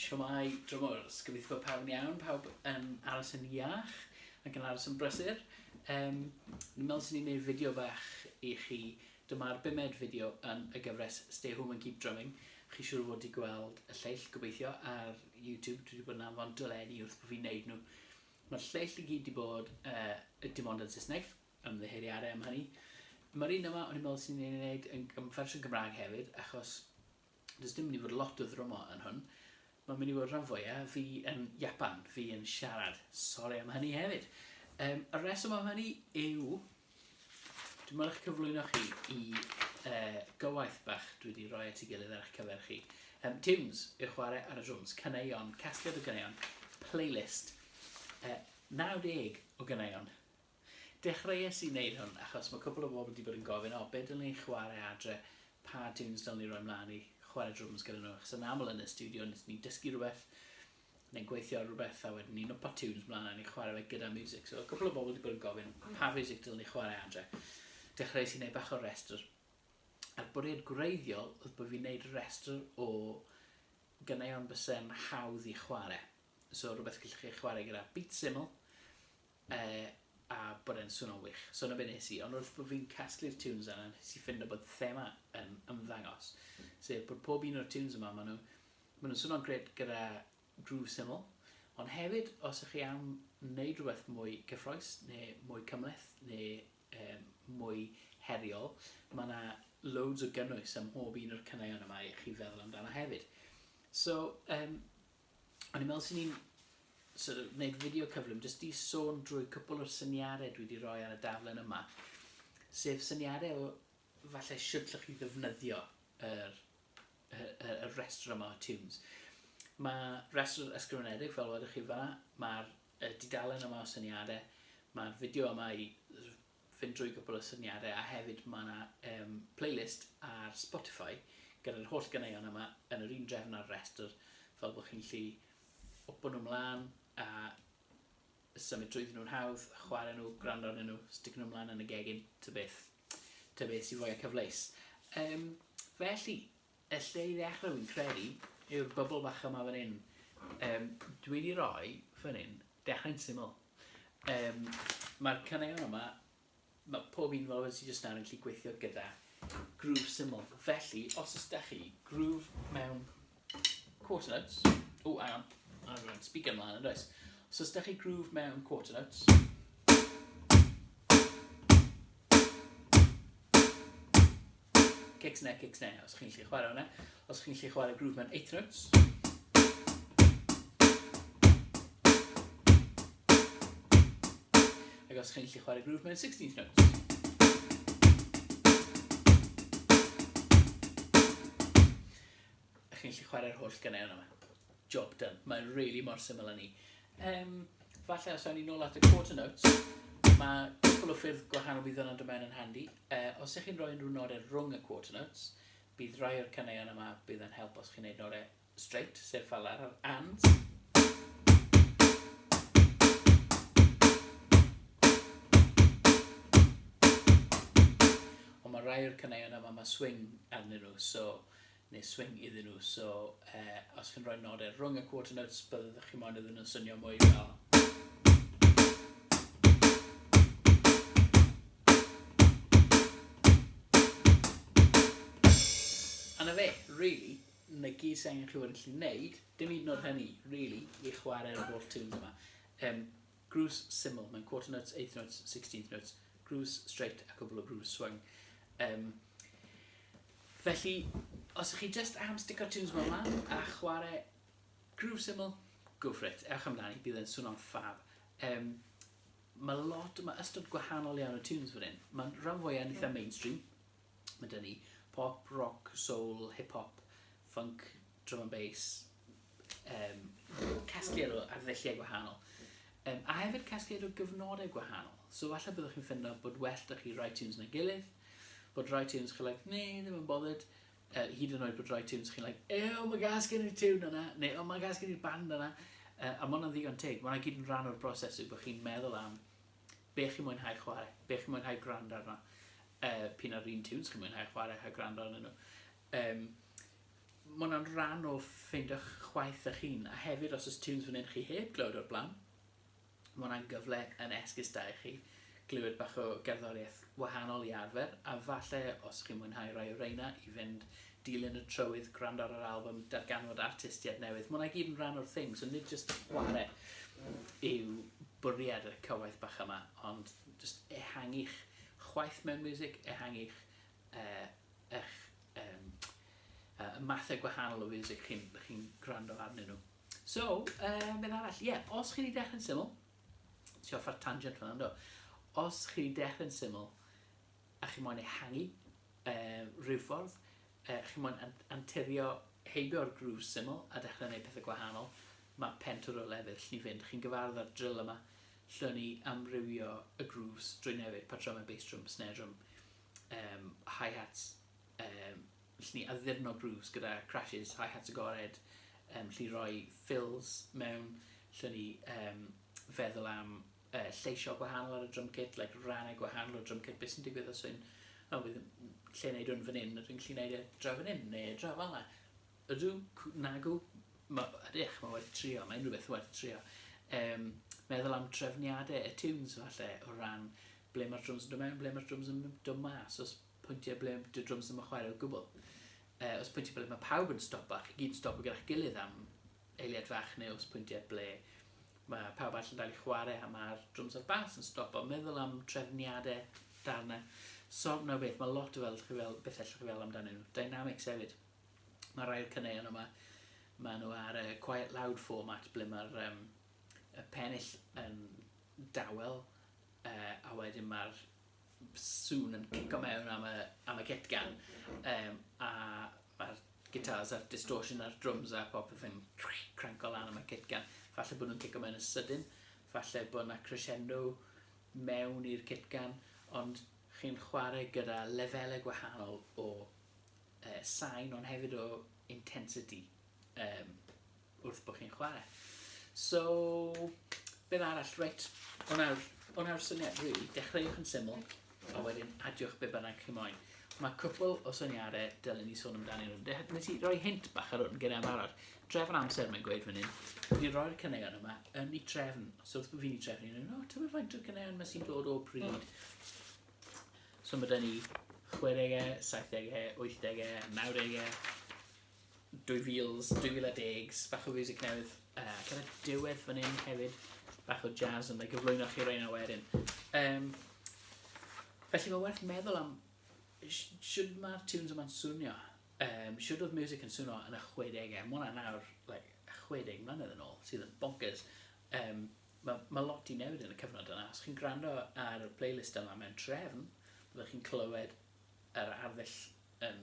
Shwmae drymwrs, gobeithio bod pawb yn iawn, pawb yn aros yn iach ac yn aros yn brysur. Um, ni'n meddwl sy'n ni'n gwneud fideo bach i chi. Dyma'r bumed fideo yn y gyfres Stay Home and Keep Drumming. Chi siŵr fod wedi gweld y lleill, gobeithio, ar YouTube. Dwi wedi bod yn anfon dolenni wrth bod fi'n neud nhw. Mae'r lleill i gyd wedi bod uh, dim ond yn Saesneg, ymddiheuriadau am hynny. Mae'r un yma, o'n i'n meddwl sy'n ni'n ei wneud yn fersiwn Gymraeg hefyd, achos Does dim mynd i fod lot o ddrymo yn hwn. Mae'n mynd i fod rhan fwyaf fi yn Japan, fi yn siarad. Sori am hynny hefyd. Um, y reswm am hynny yw, dwi'n meddwl eich cyflwyno chi i uh, gywaith bach dwi wedi rhoi at ei gilydd ar eich cyfer chi. Um, tunes i'w chwarae ar y drums, caneuon, casgliad o ganeuon, playlist, uh, 90 o ganeuon. Dechreuais i wneud hwn achos mae cwpl o bobl wedi bod yn gofyn, o, be dylwn ni chwarae adre, pa tunes dylwn ni roi mlaen i chwarae drums gyda nhw, achos yn aml yn y studio nes ni'n dysgu rhywbeth, neu'n gweithio ar rhywbeth, a wedyn ni'n wpa tunes mlaen a ni'n chwarae fe gyda music. So, cwpl o bobl wedi bod yn gofyn, pa music dylwn ni chwarae adre. Dechreuais i wneud bach o restr. A'r bwriad gwreiddiol oedd bod fi'n wneud restr o ganeuon byse'n hawdd i chwarae. So, rhywbeth gallwch chi chwarae gyda beat syml, uh, a bod e'n swno'n wych. So 'na be nes i, ond wrth bod fi'n casglu'r tunes yna, nes i ffindo bod thema yn ymddangos. Sef bod pob un o'r tunes yma, maen nhw, maen nhw'n swno'n gret gyda groove syml, ond hefyd, os ych chi am wneud rhywbeth mwy cyffroes, neu mwy cymhleth, neu um, mwy heriol, mae yna loads o gynnwys ym mhob un o'r caneuon yma i chi feddwl amdano hefyd. So, um, O'n i'n meddwl sy'n ni'n sort of, wneud fideo cyflym jyst i sôn drwy cwpl o'r syniadau dwi wedi rhoi ar y daflen yma. Sef syniadau o falle sut llwch chi ddefnyddio yr, y, y, y restr yma o tunes. Mae restr ysgrifenedig, fel wedwch chi fanna, mae'r dudalen yma o syniadau, mae'r fideo yma i fynd drwy gwpl o syniadau a hefyd mae yna um, playlist ar Spotify gyda'r holl ganeuon yma yn yr un drefn a'r restr fel bod chi'n lli wpo nhw mlaen a symud drwyddyn nhw'n hawdd, chwarae nhw, gwrando arnyn nhw, stick nhw mlaen yn y gegin, ta beth, ta beth sy'n fwyaf cyfleus. Um, felly, y lle i ddechrau fi'n credu yw'r bubble bach yma fan hyn. Um, dwi wedi rhoi fan hyn, dechrau'n syml. Um, Mae'r caneuon yma, mae pob un fel wedi jyst nawr yn gallu gweithio gyda groove syml. Felly, os oes da chi groove mewn quarter notes, oh, hang on, I'm going to speaker ymlaen yn does. Os oes da chi groove mewn quarter notes, Kick snare, kick snare, os chi'n gallu chwarae hwnna. Os chi'n gallu chwarae groove mewn eighth notes. Ac os chi'n gallu chwarae groove mewn sixteenth notes. A chi'n gallu chwarae'r holl ganeuon yma. Job done. Mae'n really mor syml â ni. Um, falle os awn ni nôl at y quarter notes, mae cwpl o ffyrdd gwahanol bydd hwnna'n dod mewn yn handi. Uh, os ych chi'n rhoi unrhyw nodau rhwng y quarter notes, bydd rhai o'r caneuon yma bydd yn help os chi'n gwneud nodau straight, sef fel ar yr ands. Ond mae rhai o'r caneuon yma, mae swing arnyn nhw, so neu swing iddyn nhw, so eh, os chi'n rhoi nodau rhwng y quarter notes, byddwch chi moyn iddyn nhw swnio mwy fel. A na fe, really, na gyd sy'n angen chi fod yn gallu gwneud, dim hyd yn oed hynny, really, i chwarae'r holl tunes yma. Um, grooves syml, mae'n quarter notes, eighth notes, sixteenth notes, grooves straight a cwbl o grooves swing. Um, Felly, os ych chi jyst am stico tunes mewn lan a chwarae groove syml, go for it, ewch amdani, bydd e'n swno'n ffab. Um, mae lot, mae ystod gwahanol iawn o tunes fan hyn. Mae'n rhan fwyaf yn eitha mainstream. Mae dyn ni pop, rock, soul, hip-hop, funk, drum and bass, um, casgliad o arddulliau gwahanol. Um, a hefyd casgliad o gyfnodau gwahanol. So falle byddwch chi'n ffindo bod well da chi rai tunes na gilydd, bod rai tunes chi'n like, nee, ddim yn bothered. Uh, hyd yn oed bod rai tunes chi'n like, ew, mae gas gen i'r tune yna, neu oh, mae gas gen i'r band yna. Uh, a mae hwnna'n ddigon teg. Mae hwnna gyd yn rhan o'r broses yw bod chi'n meddwl am be chi'n mwynhau chwarae, be chi'n mwynhau gwrando arno, uh, p'un ar un tunes chi'n mwynhau chwarae a gwrando arnyn nhw. Um, Mae hwnna'n rhan o ffeindio'ch chwaeth eich hun, a hefyd os oes tunes fan hyn chi heb glywed o'r blaen, mae hwnna'n gyfle yn esgus da i chi glywed bach o gerddoriaeth wahanol i arfer, a falle os chi'n mwynhau rai o reina i fynd dilyn y trywydd, gwrando ar yr album, darganfod artistiaid newydd. Mae hwnna gyd yn rhan o'r thing, so nid jyst chwarae yw bwriad y cywaith bach yma, ond jyst ehangu'ch chwaith mewn music, ehangu'ch eich y mathau gwahanol o fiwsig chi'n chi gwrando arnyn nhw. So, beth arall? Ie, yeah, os chi wedi dechrau'n syml, ti off ar tangent fan do, os chi wedi dechrau'n syml a chi moyn ehangu rhyw ffordd, chi moyn anturio heibio'r groove syml a dechrau gwneud pethau gwahanol, mae pentwr o lefydd lle fynd. Chi'n gyfarwydd â'r drill yma, lle ni amrywio y grooves drwy newid patrymau bass drum, snare drum, hi-hats, lle ni addurno grooves gyda crashes, hi-hats agored, lle ni roi fills mewn, lle ni feddwl am lleisio gwahanol ar y drum kit, like rannau gwahanol o'r drum kit, beth sy'n digwydd os yw'n, oh, fydd lle wneud hwn fan hyn, ydw i'n gallu gwneud e draw fan hyn, neu draw fel yna. Ydw, nagw, ma, ydych, mae werth trio, mae unrhyw beth werth trio. Meddwl am trefniadau y tunes falle, o ran ble mae'r drums yn dod mewn, ble mae'r drums yn dod mas, os pwyntiau ble dy'r drums ddim yn chwarae o gwbl. Os pwyntiau ble mae pawb yn stopo, chi gyd yn stopo gyda'ch gilydd am eiliad fach, neu os pwyntiau ble mae pawb arall yn dal i chwarae a mae'r drums a'r bass yn stopo. Meddwl am trefniadau darnau. So, na beth, mae lot o fel, chi fel, beth allwch chi fel amdanyn nhw. Dynamics hefyd. Mae rhai o'r caneuon yma, maen nhw ar y quiet loud format ble mae'r y pennill yn dawel a wedyn mae'r sŵn yn cico mewn am y, am y cytgan a mae'r guitars a'r distortion a'r drums a popeth yn cranco lan am y cytgan. Falle bod nhw'n cico mewn yn sydyn, falle bod yna crescendo mewn i'r cytgan, ond chi'n chwarae gyda lefelau gwahanol o sain, ond hefyd o intensity wrth bod chi'n chwarae. So, beth arall? Reit, hwnna'r hwnna syniad, really. Dechreuwch yn syml, a wedyn adiwch be bynnag chi moyn. Mae cwpl o syniadau dylen ni sôn amdanyn nhw. Nes i roi hint bach ar hwn gyda barod. Trefn amser mae'n gweud fan hyn. Ni roi'r caneuon yma yn ei trefn. So wrth bod fi'n ei trefnu, nhw'n, o, ti'n faint o'r caneuon yma sy'n dod o pryd. So mae dyn ni 60au, 70au, 80au, 90au, 2000s, 2010s, bach o fiwsig newydd. Ac ar y diwedd fan hyn hefyd, bach o jazz yn gyflwyno chi reina wedyn. Felly mae werth meddwl am shwd mae'r tunes yma'n swnio. Shwd oedd music yn swnio yn y 60au. Mae hwnna nawr, like, 60 mlynedd yn ôl, sydd yn bonkers. Mae, mae lot i newid yn y cyfnod yna. Os chi'n gwrando ar y playlist yma mewn trefn, byddwch chi'n clywed yr arddull yn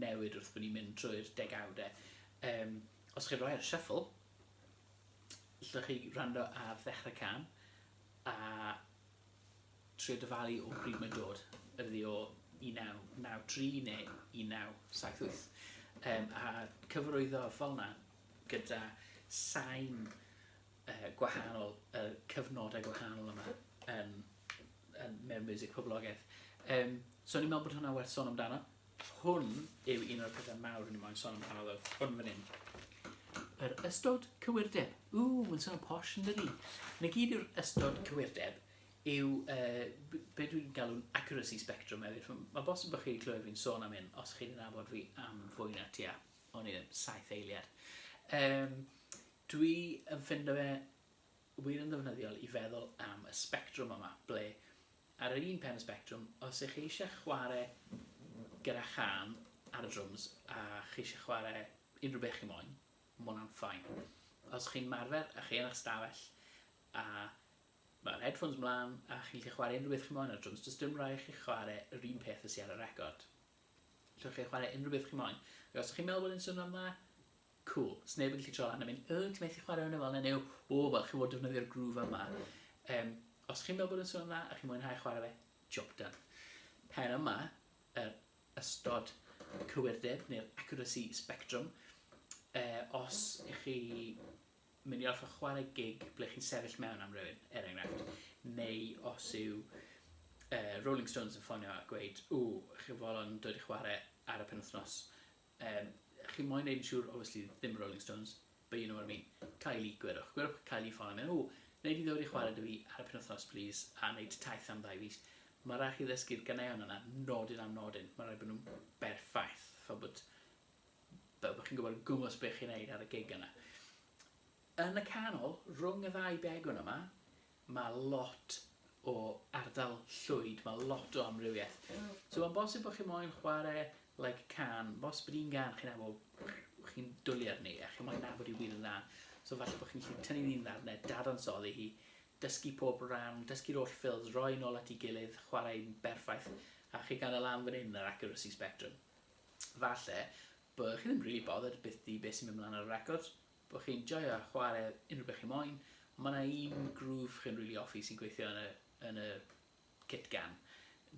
newid wrth bod ni'n mynd trwy'r degawdau. Os chi'n rhoi ar shuffle, allwch chi wrando ar ddechrau can a trio dyfalu o pryd mae'n dod. Ydy o 1993 neu 1978. A cyfarwyddo fel yna gyda sain gwahanol, y cyfnodau gwahanol yma yn, yn, mewn music poblogaidd. So ni'n meddwl bod hwnna werth sôn amdano. Hwn yw un o'r pethau mawr o'n i moyn sôn amdano ddo. Hwn fan hyn. Yr ystod cywirdeb. Ww, mae'n sôn posh yn dydi? Na gyd yw'r ystod cywirdeb yw be dwi'n galw'n accuracy spectrum hefyd. Mae bosib bod chi wedi clywed fi'n sôn am hyn os chi'n nabod fi am fwy na tua, o'n i ddim, 7 eiliad. Dwi yn ffindo fe wir yn ddefnyddiol i feddwl am y sbectrwm yma, ble ar yr un pen y sbectrwm, os ych chi eisiau chwarae gyda chân ar y drwms a chi eisiau chwarae unrhyw beth chi moyn, mae hwnna'n fine. Os chi'n marfer a chi yn eich stafell a mae'r headphones mlaen a chi'n gallu chwarae unrhyw beth chi moyn ar y drwms, does dim rhaid chi chwarae yr un peth sydd ar y record. Allwch chi chwarae unrhyw beth chi moyn. Ac os chi'n meddwl bod e'n swnio'n dda, cool. Sneb yn gallu troi lan a mynd, o, ti'n methu chwarae hwnna fel 'na, neu, o, wel, chi fod defnyddio'r groove yma. Os chi'n meddwl bod yn swnio'n dda a chi'n mwynhau chwarae fe, job done. Pen yma, yr ystod cywirdeb, neu'r accuracy spectrum, os ych chi mynd i orfod chwarae gig ble chi'n sefyll mewn am rywun, er enghraifft, neu os yw Rolling Stones yn ffonio a gweud, ww, chi fodlon dod i chwarae ar y penwythnos. Chi moyn neud yn siŵr, obviously, ddim Rolling Stones, but you know what I mean. Kylie, gwedwch. Gwedwch Kylie ffordd am o, wneud i ddod i chwarae dy fi ar y penwythnos, please, a wneud taith am ddau fis. Mae rhaid chi ddysgu'r ganeuon yna, nodyn am nodyn. Mae rhaid bod nhw'n berffaith, fel bod, fel bod chi'n gwybod yn gwmws beth chi'n neud ar y gig yna. Yn y canol, rhwng y ddau begwn yma, mae lot o ardal llwyd, mae lot o amrywiaeth. So mae'n bosib bod chi moyn chwarae like can, bosib bod un gan chi'n nabod, chi'n dwlu arni a chi'n moyn nabod i wir yn dda. So falle bod chi'n gallu tynnu'n un ddarnau, dadansoddi hi, dysgu pob rhan, dysgu'r holl fills, rhoi nôl at ei gilydd, chwarae'n berffaith, a chi gael y lan fan hyn ar accuracy spectrum. Falle bod chi ddim really bothered beth di beth sy'n mynd mlaen ar y record, bod chi'n joio chwarae unrhyw beth chi moyn, ond mae yna un groove chi'n really hoffi sy'n gweithio yn y, yn y kit gan,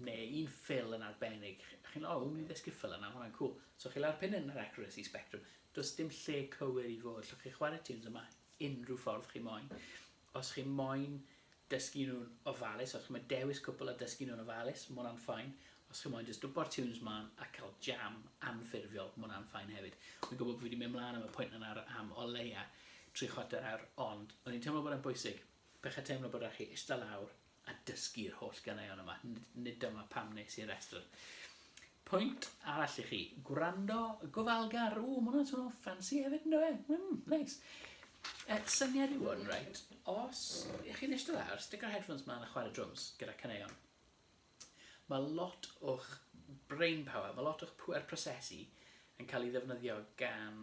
neu un fill yn arbennig. Chi'n, o, oh, mynd i ddysgu fill yna, hwnna'n cool. So chi lawr pin yn yr accuracy spectrum. Does dim lle cywir i fod. Llwch chi chwarae tunes yma unrhyw ffordd chi moyn. Os chi moyn dysgu nhw'n ofalus, os chi moyn dewis cwpl a dysgu nhw'n ofalus, mae hwnna'n fine. Os chi moyn just dwbo'r tunes mlaen a cael jam anffurfiol, mae hwnna'n fine hefyd. Fi'n gwybod bod fi wedi mynd mlaen am y pwynt yna am o leia 3/4 awr, ond o'n i'n teimlo bod e'n bwysig. Bechau teimlo bod rhaid chi eistedd lawr a dysgu'r holl ganeuon yma. Nid dyma pam nes i'r restr. Pwynt arall i chi, gwrando gofalgar. O, mae hwnna'n swnio'n ffansi hefyd, ynddo fe? Nice. Syniad yw hwn, right? Os ych chi'n eistedd lawr, stick o'r headphones mlaen a chwarae drums gyda caneuon. Mae lot o'ch brain power, mae lot o'ch pŵer prosesu yn cael ei ddefnyddio gan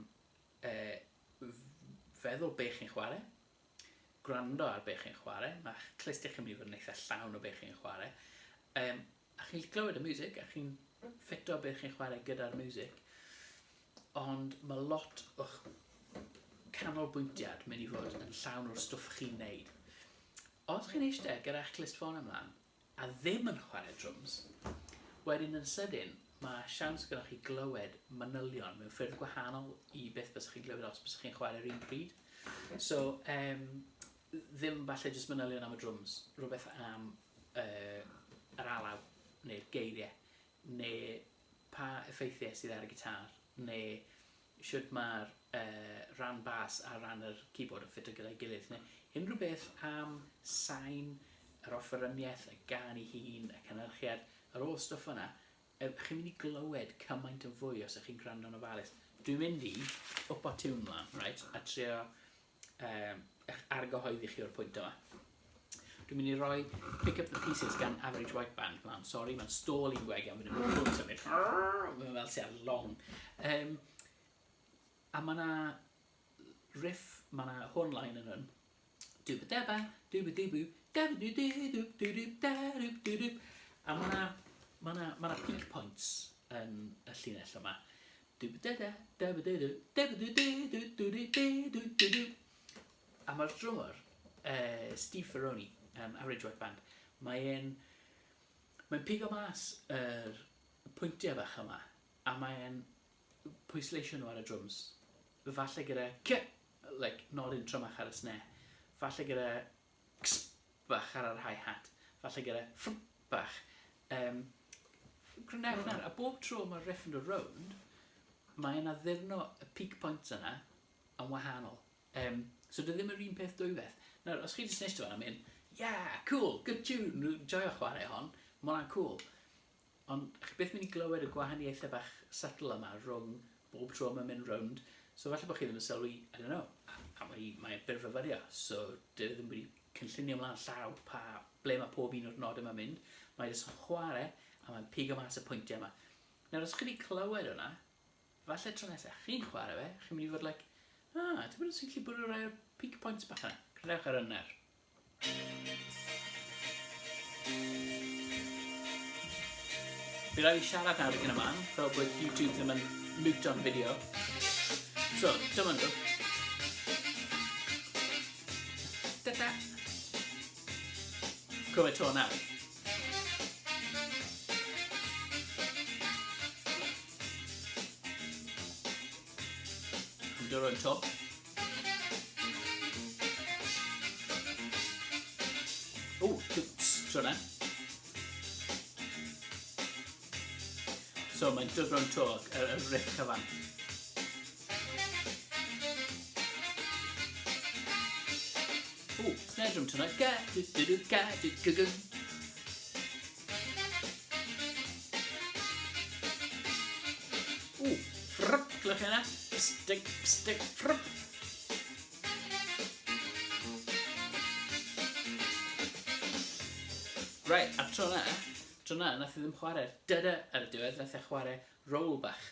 feddwl be chi'n chwarae, gwrando ar be chi'n chwarae, mae'ch clustiau chi'n mynd i fod yn eitha llawn o be chi'n chwarae, a chi'n glywed y music, a chi'n ffito beth chi'n chwarae gyda'r music, ond mae lot o'ch canolbwyntiad mynd i fod yn llawn o'r stwff chi'n neud. Os chi'n eistedd gyda'ch clustffon ymlaen a ddim yn chwarae drums, wedyn yn sydyn mae siawns gyda chi glywed manylion mewn ffyrdd gwahanol i beth bysach chi'n glywed os bysach chi'n chwarae'r un pryd. So, ddim falle jyst manylion am y drums, rhywbeth am yr alaw neu'r geiriau, neu pa effeithiau sydd ar y gitar, neu shwt mae'r rhan bas a rhan yr keyboard yn ffitio gyda'i gilydd, neu unrhyw beth am sain, yr offeryniaeth, y gân ei hun, y cynhyrchiad, yr holl stwff yna, chi'n mynd i glywed cymaint yn fwy os ych chi'n gwrando'n ofalus. Dwi'n mynd i wpo tiwn mlaen, right, a trio eich argyhoeddi chi o'r pwynt yma. Dwi'n mynd i roi Pick Up The Pieces gan Average White Band mlaen. Sori, mae'n stôl i'n gwegi, ond mae'n mynd symud. Mae'n fel sy'n long. A mae yna riff, mae yna horn line yn hwn. Dwba daba, dwba dwbw, daba dw dw dw dw dw da dw dw dw. A mae yna ma na, ma na peak points yn y llinell yma. A mae'r drwmwr, Steve Ferrone, Average White Band, mae e'n mae'n pigo mas yr pwyntiau bach yma a mae e'n pwysleisio nhw ar y drums. Falle gyda c, like, nodyn trymach ar y snare. Falle gyda x bach ar yr hi-hat, falle gyda ff bach. Gwrandewch nawr, a bob tro mae'r riff yn dod rownd, mae yna ddurno y peak points yna yn wahanol. So dy ddim yr un peth dwywaith. Nawr, os chi jyst yn eistedd fan'na mynd, yeah, cool, good tune, joio chwarae hon, mae hwnna'n cool. Ond chi byth mynd i glywed y gwahaniaethau bach subtle yma rhwng bob tro mae'n mynd rownd. So falle bod chi ddim yn sylwi, I don't know, a mae, mae byrfyfyrio, so dyw e ddim wedi cynllunio mlaen llaw pa, ble mae pob un o'r nodau yma'n mynd. Mae jyst yn chwarae a mae'n pigo mas y pwyntiau yma. Nawr, os chi wedi clywed hwnna, falle tro nesaf chi'n chwarae fe, chi'n mynd i fod like, ah, ti'n bod os chi'n gallu bwrw rai o'r peak points bach yna. Gwrandewch ar hwn nawr. Fi rhaid i siarad nawr ac yn y man, fel bod YouTube ddim yn mute on video. So, dyma nhw. Da-da. Clywed to nawr. Yn dod o'n top. O, tro na. So mae'n dod rownd to, y riff cyfan. Ooh, snare drum tonight. Ga, do, do, do, ga, do, gu, gu. Ooh, ffrp, glywch chi hynna? Pstig, pstig, ffrp. Right, a tro na, tro na, nath i ddim chwarae'r dyda ar y diwedd, nath e chwarae roll bach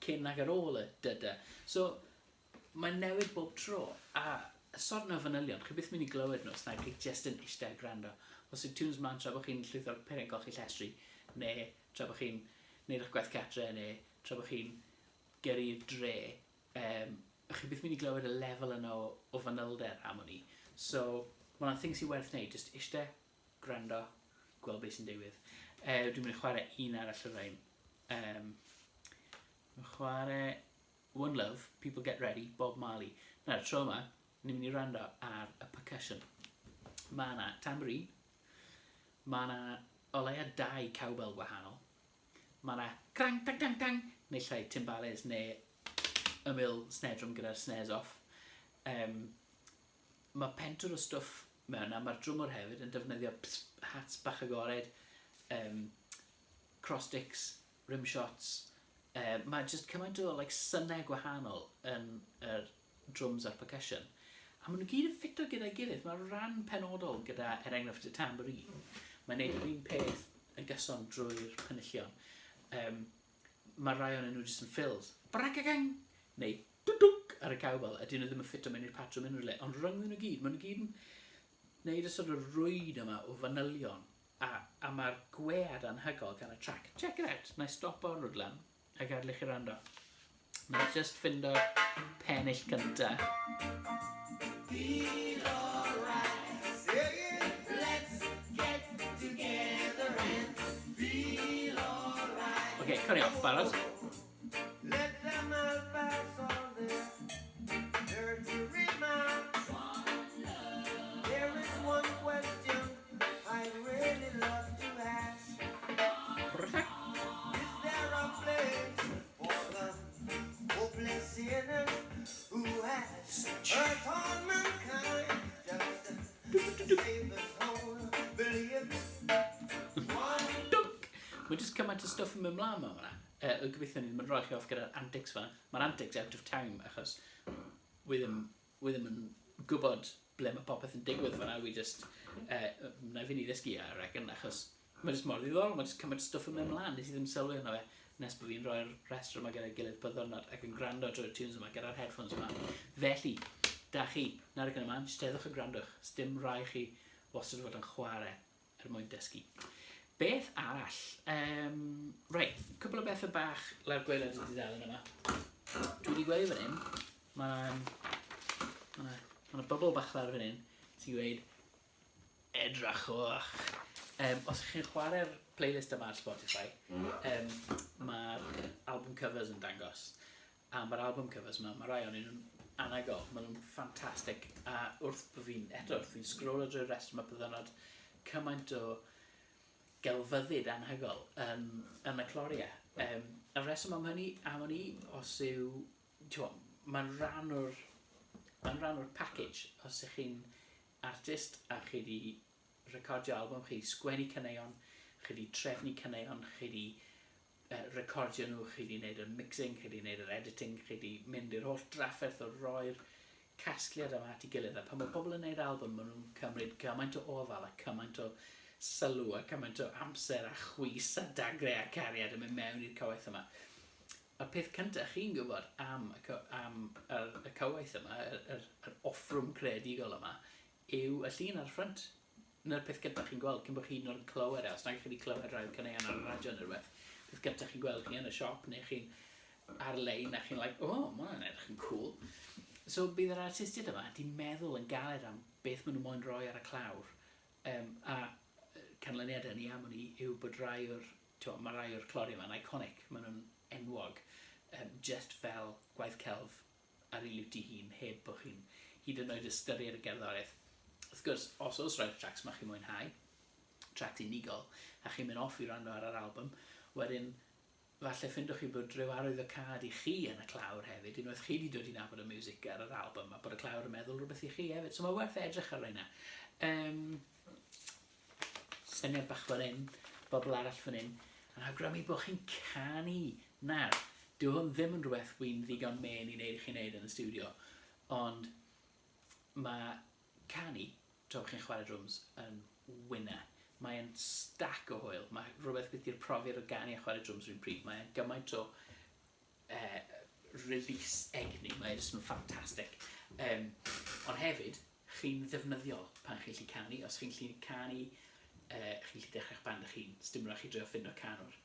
cyn ac ar ôl y dyda. So, Mae'n newid bob tro, a y sort 'na o fanylion, chi byth mynd i glywed nhw os nag chi jyst yn eistedd a gwrando. Os yw tunes mlaen tra bod chi'n llwytho'r peiriant golchi llestri, neu tra bod chi'n neud eich gwaith cartre, neu tra bod chi'n gyrru i'r dre, um, chi byth mynd i glywed y lefel yna o, o fanylder am wn i. So, mae hwnna'n thing sy'n werth neud, jyst eistedd, gwrando, gweld beth sy'n digwydd. Dwi'n mynd i chwarae un arall o'r rhain. Um, chwarae One Love, People Get Ready, Bob Marley. Nawr, tro yma, ni'n mynd i wrando ar y percussion. Mae yna tambourine, mae yna o leia dau cowbell gwahanol, mae yna crang, tang, tang, tang, neu llai timbales neu ymyl snare drum gyda'r snares off. Um, mae pentwr o stwff mewn a mae'r drwmwr hefyd yn defnyddio pss, hats bach agored, um, cross sticks, rim shots, um, mae jyst cymaint o like, synau gwahanol yn yr drums a'r percussion. A maen nhw gyd yn ffito gyda'i gilydd. Mae rhan penodol gyda, er enghraifft, y tambourine. Mae'n neud yr un peth yn gyson drwy'r penillion. Um, mae rai o'n nhw jyst yn fills. Bragagang! Neu dwdwc ar y cowbell, a dyn nhw ddim yn ffito mewn i'r patrwm unrhyw le. Ond rhyngddyn nhw gyd, maen nhw gyd yn neud y sort of rwyd yma o fanylion A, a mae'r gwead anhygoel gan y track. Check it out. Na i stopo'r rwdlan a gadael i chi rando. Na i just ffindo'r pennill cynta. Feel alright. Let's get together and feel alright. Oce, okay, cori off, barod. Let them all pass on their dirty remarks. There is one question I'd really love to ask. Is there a place for the hopeless sinner who has hurt all mankind just to save his own belief? Dunk! Mae jyst cymaint o stwff yn mynd mlaen ma hwnna. Uh, gobeithio ni ddim yn rhoi chi off gyda'r antics fanna. Mae'r antics out of time achos wi ddim, wi ddim yn gwybod ble mae popeth yn digwydd fanna. We just, na i fynd i ddysgu, I reckon, achos mae jyst mor ddiddorol, mae jyst cymaint o stwff yn mynd mlaen, nes i ddim sylwi arno fe nes bod fi'n rhoi'r rhestr yma gyda'i gilydd pa ddwrnod ac yn gwrando drwy'r tunes yma gyda'r headphones yma. Felly, da chi, nawr ac yn y man, steddwch a gwrandwch, sdim rai chi wastad fod yn chwarae er mwyn dysgu. Beth arall? Um, reit, cwbl o bethau bach lawr gwaelod y dudalen yma. Dwi wedi gweld fan hyn, mae yna ma ma bubble bach lawr fan hyn sy'n gweud edrychwch. Um, os ych chi'n chwarae'r playlist yma ar Spotify, um, mae'r album covers yn dangos. A mae'r album covers yma, mae rai ohonyn nhw'n anhygoel, maen nhw'n ffantastig. A wrth bod fi'n, eto, wrth fi'n sgrolio drwy'r rest yma byddynod cymaint o gelfyddyd anhygoel yn, yn y cloriau. Um, y reswm am hynny, am hynny, os yw, mae'n rhan o'r, mae'n rhan o'r package. Os ych chi'n artist a chi wedi recordio album, chi wedi sgwennu caneuon, chi wedi trefnu caneuon, chi wedi recordio nhw, chi 'di neud y mixing, chi 'di neud yr editing, chi 'di mynd i'r holl drafferth o roi'r casgliad yma at ei gilydd. A pan mae pobl yn neud album, maen nhw'n cymryd cymaint o ofal a cymaint o sylw a cymaint o amser a chwys a dagre a cariad yn mynd mewn i'r cywaith yma. A'r peth cyntaf chi'n gwybod am y, am y, y cywaith yma, yr, yr, yr offrwm creadigol yma, yw y llun ar y ffrynt. 'Na'r peth gyntaf chi'n gweld cyn bod chi hyd yn oed yn clywed e, os nag ych chi wedi clywed rhai o'r caneuon ar y radio neu rhywbeth, peth gyntaf chi'n gweld chi yn y siop neu chi'n ar-lein a chi'n like, oh, ma' hwnna'n edrych yn cool. So bydd yr artistiaid yma 'di meddwl yn galed am beth maen nhw moyn roi ar y clawr, um, a canlyniad hynny am wn i yw bod rai o'r, t'mo, mae rai o'r cloriau yma'n iconic, maen nhw'n enwog, um, just fel gwaith celf ar ei liwt ei hun heb bod chi'n hyd yn oed ystyried y gerddoriaeth. Wrth gwrs, os oes rhai o'r tracks ma chi'n mwynhau, tracks unigol, a chi'n mynd off i wrando ar yr album, wedyn Falle ffindwch chi bod rhyw arwyddocâd i chi yn y clawr hefyd, unwaith chi wedi dod i nabod y miwsig ar yr album, a bod y clawr yn meddwl rhywbeth i chi hefyd. So mae werth edrych ar reina. Syniad bach fan hyn, bobl arall fan hyn, yn awgrymu bod chi'n canu. Nawr, dyw hwn ddim yn rhywbeth wy'n ddigon mên i wneud i chi wneud yn y studio, ond mae canu tra bod chi'n chwarae drwms yn winner. Mae'n stack o hwyl. Mae rhywbeth beth i'r profiad o ganu a chwarae drwms rhywun pryd. Mae'n gymaint o release egni. Mae'n jyst yn ffantastig. Ond hefyd, chi'n ddefnyddiol pan chi'n lli canu. Os chi'n lli canu, chi'n lli dechrau'ch band eich hun. Sdim rhaid chi drio ffindo canwr.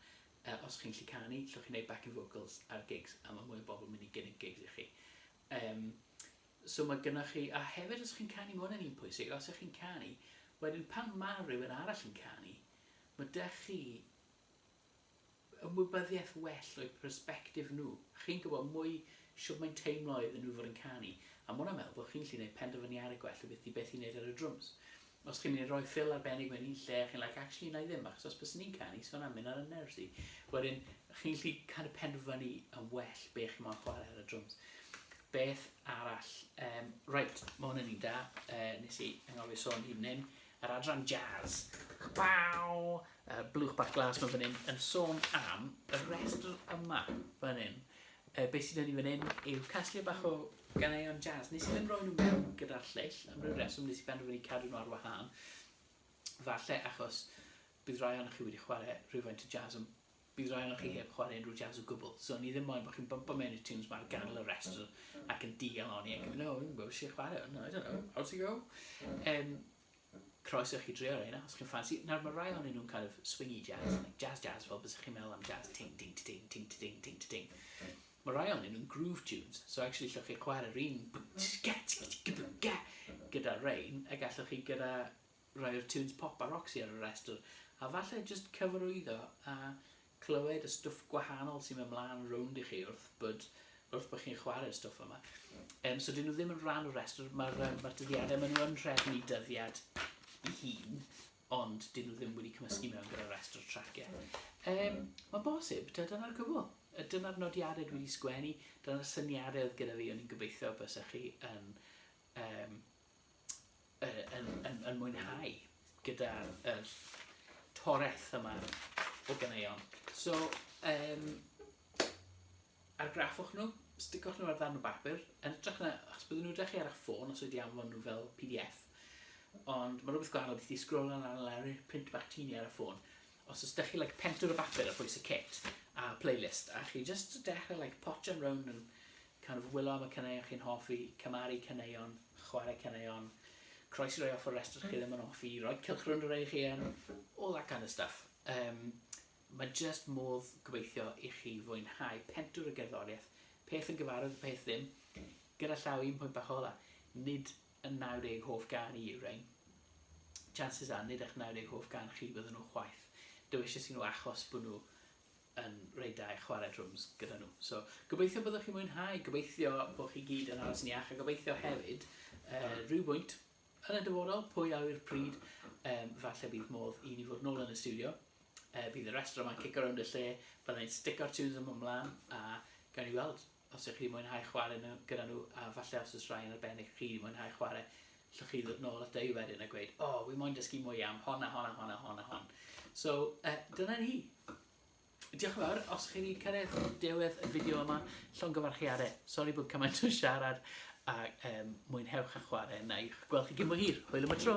Os chi'n lli canu, llwch chi wneud backing vocals ar gigs, a mae mwy o bobl yn mynd i gynnig gigs i chi. So mae gynnwch chi, a hefyd os chi'n canu, mae hwn yn un pwysig, os ych chi'n canu, wedyn pan mae rhywun arall yn canu, mae dych chi ymwybyddiaeth well o'u persbectif nhw. Chi'n gwybod mwy shwt mae'n teimlo iddyn nhw fod yn canu, a ma' hwnna'n meddwl bod chi'n gallu gwneud penderfyniadau gwell o beth i beth i wneud ar y drwms. Os chi'n mynd i roi fill arbennig mewn un lle, chi'n like, actually, na i ddim, achos os byswn i'n canu, so hwnna'n mynd ar y nerves i. Wedyn, chi'n gallu kind of penderfynu yn well be chi'n moyn chwarae ar y drwms. Beth arall? Right, mae hwn yn un da. Nes i anghofio sôn hyd yn hyn. Yr adran jazz. Waw! Blwch bach glas mae fan hyn yn sôn am y restr yma fan hyn. Beth sydd yn i fan hyn yw casglu bach o ganeuon jazz. Nes i ddim roi nhw mewn gyda'r lleill, am ryw reswm nes i benderfynu cadw nhw ar wahân. Falle achos bydd rai ohonoch chi wedi chwarae rhywfaint o jazz, ond bydd rai ohonoch chi heb chwarae unrhyw jazz o gwbl. So ni ddim moyn bod chi'n bumpo mewn i'r tunes ma ar ganol y restr ac yn digalonni ac yn mynd, oh, fi'n gwybod sy'n chwarae hwn, I don't know, how's it go? Croeso i chi drio rheina, os chi'n ffansi. Nawr, mae rai ohonyn nhw'n kind of swingy jazz, like jazz jazz, fel bysych chi'n meddwl am jazz, ting, ting, ting, ting, ting, ting, ting. Mae rai ohonyn nhw'n groove tunes, so actually llwch chi chwarae'r un gyda rhain, a gallwch chi gyda rai o'r tunes pop a rock sy ar y restr, a falle just cyfarwyddo a clywed y stwff gwahanol sy'n mynd mlaen rownd i chi wrth bod, wrth bod chi'n chwarae'r stwff yma. So dyn nhw ddim yn rhan o'r restr, mae'r ma dyddiadau, maen nhw yn trefnu dyddiad i hun, ond dyn nhw ddim wedi cymysgu mewn gyda'r restr traciau. Mae'n bosib, dyna'r cwbl. Dyna'r nodiadau dwi wedi sgwennu, dyna'r syniadau oedd gyda fi, o'n i'n gobeithio bysech chi yn, um, yn, yn, yn mwynhau gyda'r er toreth yma o ganeuon. So, argraffwch nhw, sticwch nhw ar ddarn o bapur, yn hytrach na, achos bydden nhw'n dechrau ar eich ffôn os wedi anfon nhw fel PDF, ond mae rhywbeth gwahanol beth i sgrolio lan lawr i'r print bach teeny ar y ffôn. Os oes chi like, pentwr o bapur ar bwys y kit a playlist, a chi just dechrau like, potio'n rownd yn kind of wylo am y caneuon chi'n hoffi, cymaru caneuon, chwarae caneuon, croesi rhai off o restr chi ddim yn hoffi, rhoi cylch rownd o rei chi yn, all that kind of stuff. Mae just modd gobeithio i chi fwynhau pentwr y gerddoriaeth, peth yn gyfarwydd, peth ddim. Gyda llaw un pwynt bach ola, nid y 90 hoff gan i yw rhain. Chances are, nid eich 90 hoff gan chi bydden nhw chwaith. Dewisais i nhw achos bod nhw yn reit da i chwarae drums gyda nhw. So, gobeithio byddwch chi'n mwynhau, gobeithio bod chi gyd yn aros yn iach, a gobeithio hefyd, rhywbwynt yn y dyfodol, pwy a yw'r pryd, falle bydd modd i ni fod nôl yn y studio. Bydd y restr yma'n cico rownd y lle, byddai'n stico'r tunes yma ymlaen, a gawn ni weld os ydych chi mwynhau chwarae nhw, gyda nhw, a falle os oes rhai yn arbennig chi wedi mwynhau chwarae, llwch chi ddod nôl at i wedyn a gweud, oh, wi moyn dysgu mwy am hon a hon a hon a hon a hon. So, dyna ni. Diolch yn fawr. Os chi wedi cyrraedd diwedd y fideo yma, llongyfarchiadau. Sori bod cymaint o siarad a mwynhewch a chwarae. Na i gweld chi gyn bo hir. Hwyl am y tro.